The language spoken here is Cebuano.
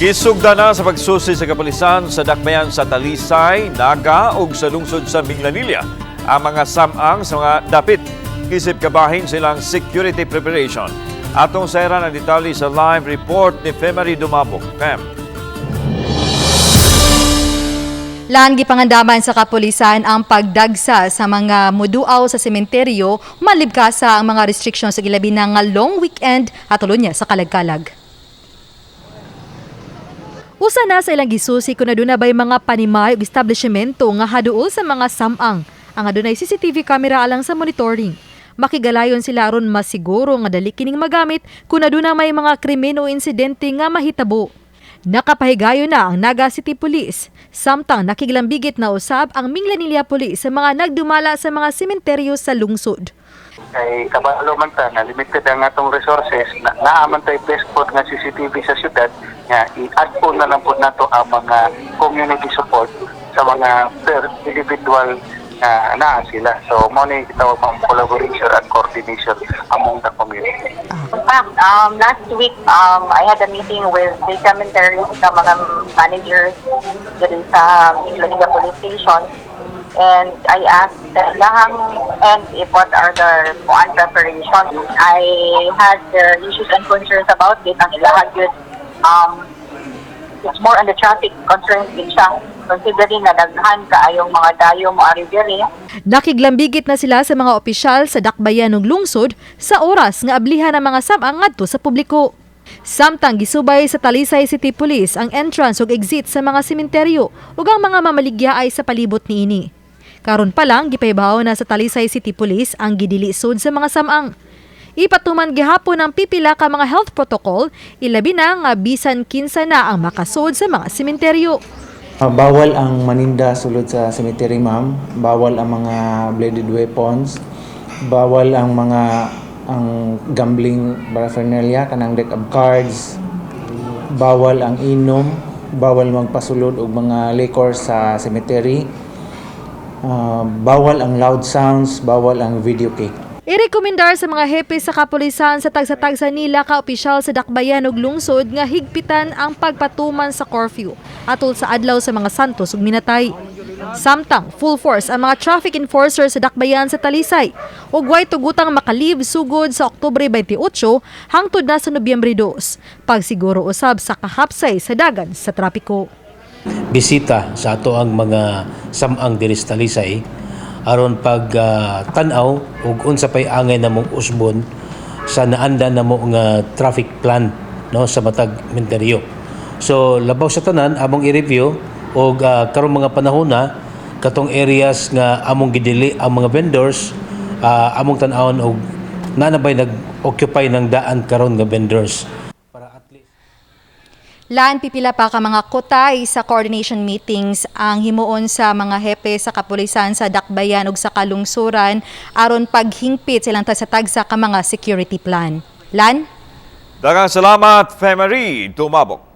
Gisugda na sa pagsusi sa kapulisan sa dakbayan sa Talisay, Naga ug sa lungsod sa Minglanilla ang mga samang sa mga dapit. Isip kabahin silang security preparation. Atong sayran ang detalye sa live report ni Femary Dumabok. Fem. Lan gipangandaman sa kapulisan ang pagdagsa sa mga muduaw sa sementeryo, malibkasa ang mga restrictions sa gilabi na nga long weekend at niya sa kalagkalag. Usa na sa ilang gisusi kung aduna bay mga panimay ug establishmento nga haduol sa mga samang. Ang adunay CCTV camera alang sa monitoring. Makigalayon sila aron masiguro nga dali kining magamit kung aduna may mga krimen o insidente nga mahitabo. Nakapahigayon na ang Naga City Police. Samtang nakiglambigit na usab ang Minglanilla Police sa mga nagdumala sa mga sementeryo sa lungsod. Kay kabalo man ta na limited ang atong resources na naa man tay best pod nga CCTV sa syudad nga i-add po na lang pod nato ang mga community support sa mga per individual na naa sila. So mo ni gitawag ang collaboration and coordination among the community. In fact, last week, I had a meeting with the cemeteries, sa mga managers diri sa Minglanilla Police Station. And I asked the ilahang and if what are the kuan preparation. I had their issues and concerns about it. Ang ilahang yun, it's more on the traffic concerns din siya. Considering na daghan kaayong mga dayo mo ari diri. Nakiglambigit na sila sa mga opisyal sa dakbayan ug lungsod sa oras nga ablihan ang mga samang ngadto sa publiko. Samtang gisubay sa Talisay City Police ang entrance ug exit sa mga sementeryo ug ang mga mamaligya ay sa palibot niini. Karon pa lang gipahibaw na sa Talisay City Police ang gidili sud sa mga samang. Ipatuman gihapon ang pipila ka mga health protocol, ilabi na nga bisan kinsa na ang makasud sa mga sementeryo. Bawal ang maninda sulod sa cemetery, ma'am. Bawal ang mga bladed weapons. Bawal ang mga ang gambling paraphernalia kanang deck of cards. Bawal ang inom, bawal magpasulod og mga liquor sa cemetery. Bawal ang loud sounds, bawal ang video cake. Irekomendar sa mga hepe sa kapulisan sa tagsa-tagsa nila ka opisyal sa dakbayan ug lungsod nga higpitan ang pagpatuman sa curfew atol sa adlaw sa mga santos ug minatay. Samtang full force ang mga traffic enforcer sa dakbayan sa Talisay ug way tugutang makalib sugod sa Oktubre 28 hangtod na sa Nobyembre 2, pagsiguro usab sa kahapsay sa dagan sa trapiko. Bisita sa ato ang mga samang diri sa Talisay aron pag tan-aw ug unsa pay angay namong usbon sa naanda namo nga traffic plan, no, sa matag sementeryo. So labaw sa tanan, among i-review og karong mga panahon na katong areas nga among gidili ang mga vendors, among tan-awon og naa na bay nag-occupy ng daan karon nga vendors para at least Lan pipila pa ka mga kutay sa coordination meetings ang himuon sa mga hepe sa kapulisan sa dakbayan ug sa kalungsuran aron paghingpit silang tagsa-tagsa ka mga security plan. Lan? Daghang salamat, Femery Tumabok.